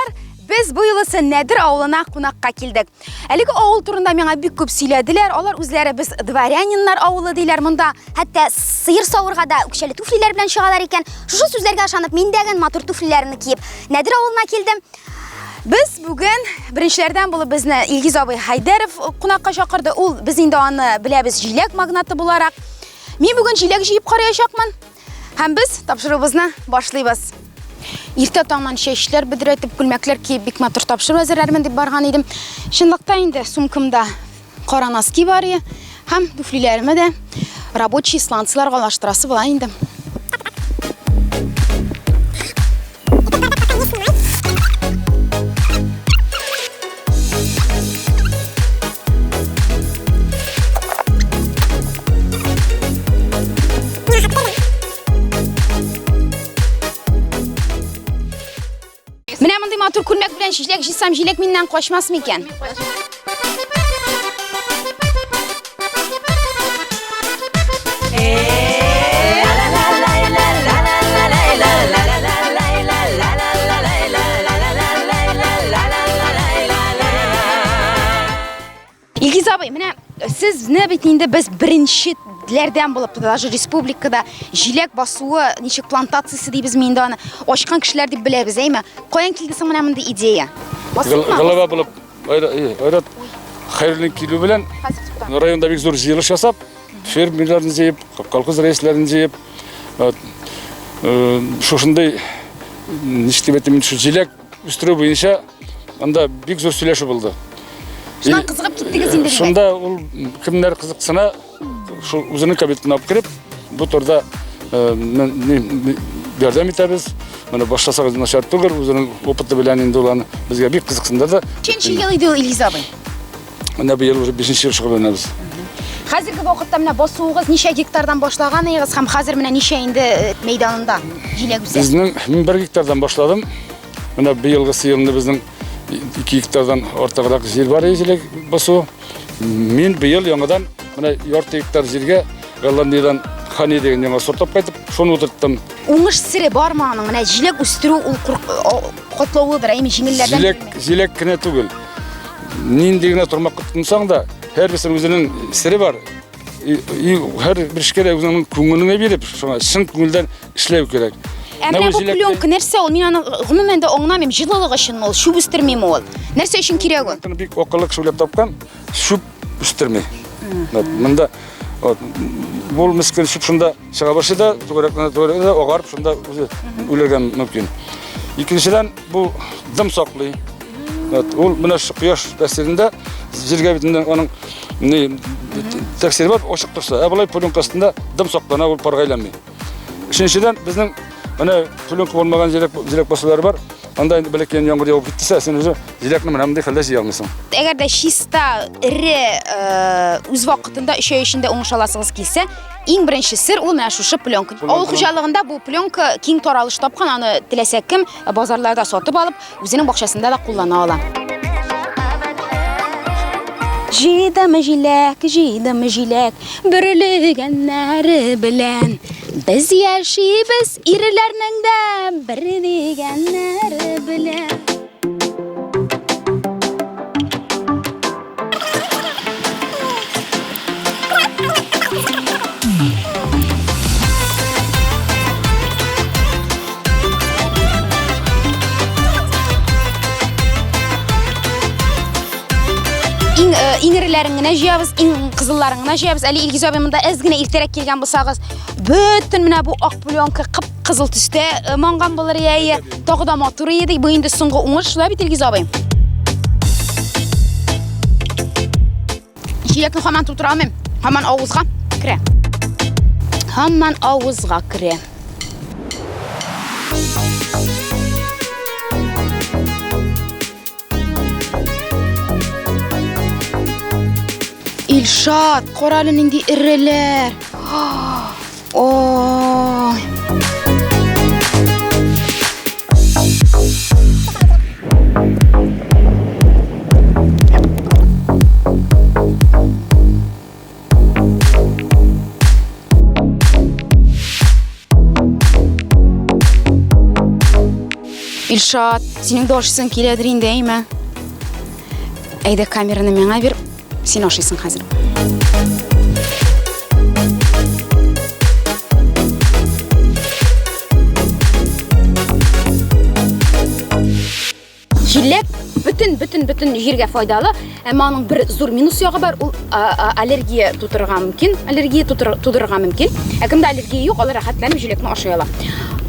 дуслар, без бу юлысы Нәдер авылына кунакка килдек. Әлеге авыл турында миңа бик күп сөйләделәр. Алар үзләре без дворяниннар авылы диләр. Монда хәтта сыер савырга да үкчәле туфлиләр белән чыгалар икән. Шушы сүзләргә ышанып, мин дә матур туфлиләремне киеп Нәдер авылына килдем. Без бүген беренчеләрдән булып безне Илгиз абый Хәйдәров кунакка чакырды. Ул без инде аны беләбез җиләк магнаты буларак. Мин бүген җиләк җыеп караячакмын. Һәм без тапшыруыбызны башлыйбыз. Иртә таңнан чәчләр бөдрәтеп, күлмәкләр киеп бик матур тапшыру әзерләрмен дип барган идем. Чынлыкта инде сумкамда кара носки бар иде һәм туфлиләремә дә рабочий сланцыларга алыштырасы була инде. Менә мондый матур күлмәк белән җиләк җыйсам, җиләк миннән качмас микән? Илгиз абый, менә сезне бит инде без беренчеләрдән булып, даже республикада җиләк басуы, ничек плантациясе дибезме инде аны, ачкан кешеләр дип беләбез, әйме? Каян килде соң менә мондый идея? Голова булып Айрат Хәйруллин килү белән районда бик зур җыелыш ясап, фермерларны җыеп, колхоз рәисләрен җыеп, шушындый ничек дип әйтим, шул җиләк үстерү буенча анда бик зур сөйләшү булды. Шуннан кызыгып киттегез инде. Шунда ул кемнәр кызыксына, шул үзенең кабинетына алып кереп, бу турыда ярдәм итәбез. Менә башласагыз начар түгел, үзенең опыты белән инде ул аны безгә бик кызыксындырды. Ничәнче ел иде ул, Илгиз абый? Менә быел уже бишенче ел шөгыльләнәбез. Хәзерге вакытта менә басуыгыз ничә гектардан башлаган идегез һәм хәзер менә ничә инде мәйданында җиләк үсә? Безнең мин бер гектардан башладым. Менә быелгысы елны безнең 2 гектардан артыграк җир бар җиләк басу. Мин быел яңадан менә ярты гектар җиргә Голландиядән Хани дигән яңа сорт алып кайтып, шуны утырттым. Уңыш сере бармы аның? Менә җиләк үстерү ул катлаулыдыр, әйме җиңелләрдән. Җиләк, җиләк кенә түгел. Нинди генә тормакка тотынсаң да, һәрберсенең үзенең сере бар. И, һәр бер эшкә дә үзеңнең күңелеңә биреп, шуңа чын күңелдән эшләү кирәк. Ә менә бу пленка нәрсә ул? Мин аны гомумән дә аңламыйм. Җылылык өченме ул, чүп үстермиме ул? Нәрсә өчен кирәк ул? Бик акыллы кеше уйлап тапкан, чүп үстерми. Монда бу мескен чүп шунда чыга башлый да, түгәрәкләнә, түгәрәкләнә, агарып шунда үзе үләргә мөмкин. Икенчедән, бу дым саклый. Ул менә шу кояш тәэсирендә җиргә бит инде аның ни тәэсире бар, ачык торса. Ә болай пленка астында дым саклана, ул парга әйләнми. Өченчедән, безнең менә пленка булмаган җиләк, җиләк басулары бар. Анда инде бәләкәй яңгыр явып китсә, син уже җиләкне менә мондый хәлдә җыя алмыйсың. Әгәр дә чиста, эре, үз вакытында өч ай эчендә уңыш аласыгыз килсә, иң беренче сер ул менә шушы пленка. Авыл хуҗалыгында бу пленка киң таралыш тапкан, аны теләсә кем базарларда сатып алып, Үзенең бакчасында да куллана ала. Җыйдым җиләк, җыйдым җиләк, бөрлегәннәре белән. Без яшибез ирләрнең дә бер дигәннәре белән. Иң э, иң эреләрен генә җыябыз, иң кызылларын гына җыябыз. Әле Илгиз абый монда әз генә иртәрәк килгән булсагыз, бөтен менә бу ак пленка кып-кызыл төстә э, манган булыр иде. Тагы да матур иде. Бу инде соңгы уңыш, шулай бит, Илгиз абый? Җиләкне һаман тутыра алмыйм. Һаман авызга керә. Һаман авызга керә. Илшат, кара әле нинди эреләр. Ой. Илшат, синең дә ашыйсың киләдер инде, әйме? Әйдә камераны миңа бир, син ашыйсың хәзер. Җиләк бөтен бөтен бөтен җиргә файдалы, әмма аның бер зур минус ягы бар, ул аллергия тудырырга мөмкин, аллергия тудырырга мөмкин. Ә кемдә аллергия юк, алар рәхәтләнеп җиләкне ашый ала.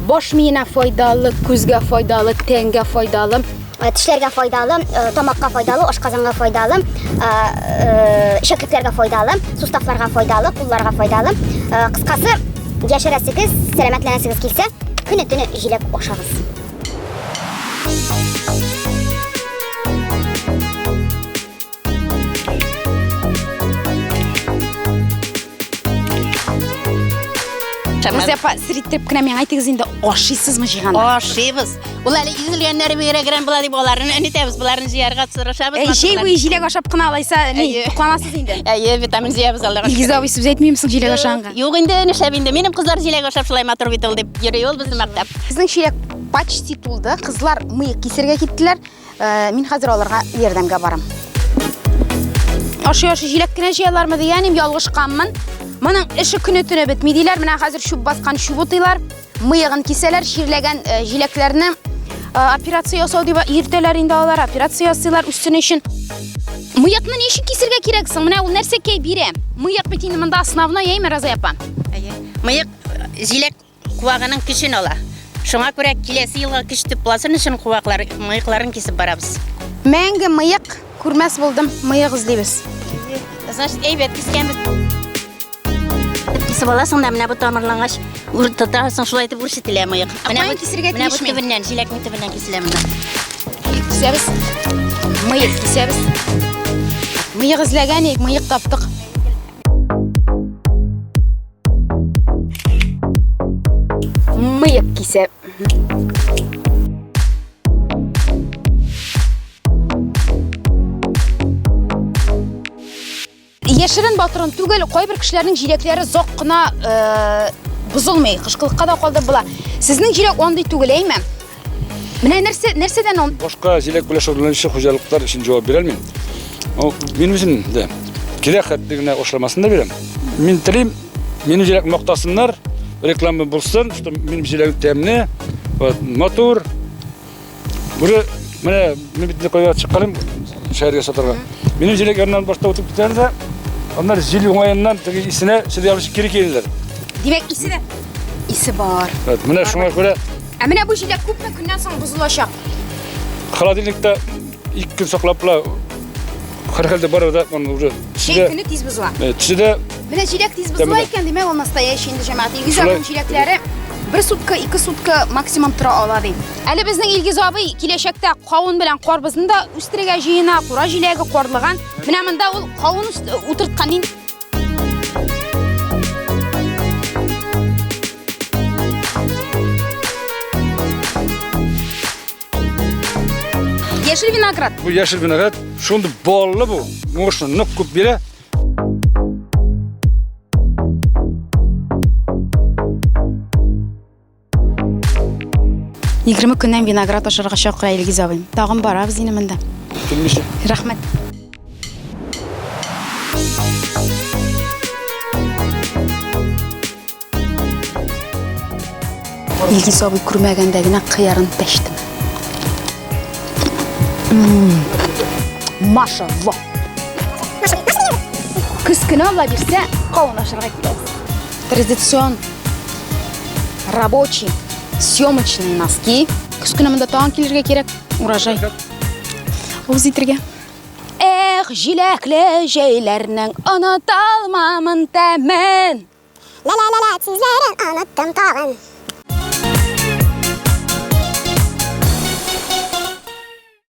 Баш миенә файдалы, күзгә файдалы, тәнгә файдалы. Э, тешләргә файдалы, э, тамакка файдалы, ашказанга файдалы, э, эчәклекләргә файдалы, суставларга файдалы, кулларга файдалы. Кыскасы, яшәрәсегез, сәламәтләнәсегез килсә, көне-төне җиләк ашагыз. Рузия апа, сер иттереп кенә миңа әйтегез инде, ашыйсызмы җыйганда? Ашыйбыз. Ул әле изелгәннәре бигрәк грән була дип аларын өнитәбез, боларын җыярга тырышабыз. Әй, җәй буе җиләк ашап кына алайса, ни, тукланасыз инде. Әйе, витамин җыябыз Аллага шөкер. Илгиз абый сүз әйтмиме соң җиләк ашаганга? Юк инде, нишләп инде. Минем кызлар җиләк ашап шулай матур бит ул дип йөри ул безне мактап. Безнең чиләк почти тулды. Кызлар мыек кисергә киттеләр. Э, мин хәзер аларга ярдәмгә барам. Ашый-ашый җиләк кенә җыялармы дигәнем, ялгышканмын. Моның эше көне төне бетми диләр. Менә хәзер чүп баскан чүп утыйлар. Мыегын кисәләр, чирләгән э, җиләкләрне э, операция ясау дип йөртәләр инде алар, операция ясыйлар үссен өчен. Мыекны ни өчен кисергә кирәк соң? Менә ул нәрсәкәй бирә? Мыек бит инде монда основной, әйме, Роза апа? Әйе. Мыек җиләк Куагының көчен ала. Шуңа күрә киләсе елга көч тупласын өчен куаклар, мыекларын кисеп барабыз. Мәңге мыек күрмәс булдым, мыек эзлибез. Значит, әйбәт кискәнбез. Кисеп аласың да, менә бу тамырлангач, үр тотасың, шулай итеп үрчетелә мыек. Менә бу кисергә Менә бу төбеннән, җиләкнең төбеннән киселә монда. Кисәбез. Мыек кисәбез. Мыек эзләгән идек, мыек таптык. Мыек кисә. Яшерен батырын түгел, кайбер кешеләрнең җиләкләре зак кына э, бозылмый, кышкылыкка да калдырып була. Сезнең җиләк андый түгел, әйме? Менә нәрсә, нәрсәдән ул? Башка җиләк белән шөгыльләнүче хуҗалыклар өчен җавап бирә алмыйм. Мин үзем дә кирәк хәтле генә ашламасын да бирәм. Мин телим, минем җиләк мактасыннар, реклама булсын, что минем җиләгем тәмле, вот, матур. Уже менә мин бит кайда чыкканым шәһәргә сатарга. Минем җиләк яныннан башта үтеп китәләр дә, аннары җил уңаеннан теге исенә чыдый алмыйча кире киләләр. Димәк, исе дә исе бар. Вот, менә шуңа күрә Ә менә бу җиләк күпме көннән соң бозылачак? Холодильникта ике көн саклап була. Һәрхәлдә барыбер дә аны уже Җәй көне тиз бозыла. Э, төсе дә Менә җиләк тиз бозыла икән, димәк, ул настоящий инде җәмәгать. Илгиз абыйның җиләкләре бер сутка, ике сутка максимум тора ала ди. Әле безнең Илгиз абый киләчәктә кавын белән карбызны да үстерергә җыена, кура җиләге, карлыган. Менә монда ул кавын утырткан инде. Яшел виноград. Бу яшел виноград шундый баллы бу. Уңышны нык күп бирә. 20 көннән виноград ашарга чакыра Илгиз абый. Тагын барабыз инде монда. Килмичә. Рәхмәт. Илгиз абый күрмәгәндә генә кыярын пәчтем. Маша, во! Көз көне Алла бирсә, кавын ашарга киләбез. Традицион рабочий съемочные носки. Көз көне монда тагын килергә кирәк. Урожай. Авыз итергә. Эх, җиләкле җәйләрнең оныталмамын тәмен. Ла-ла-ла-ла, сүзләрен оныттым тагын.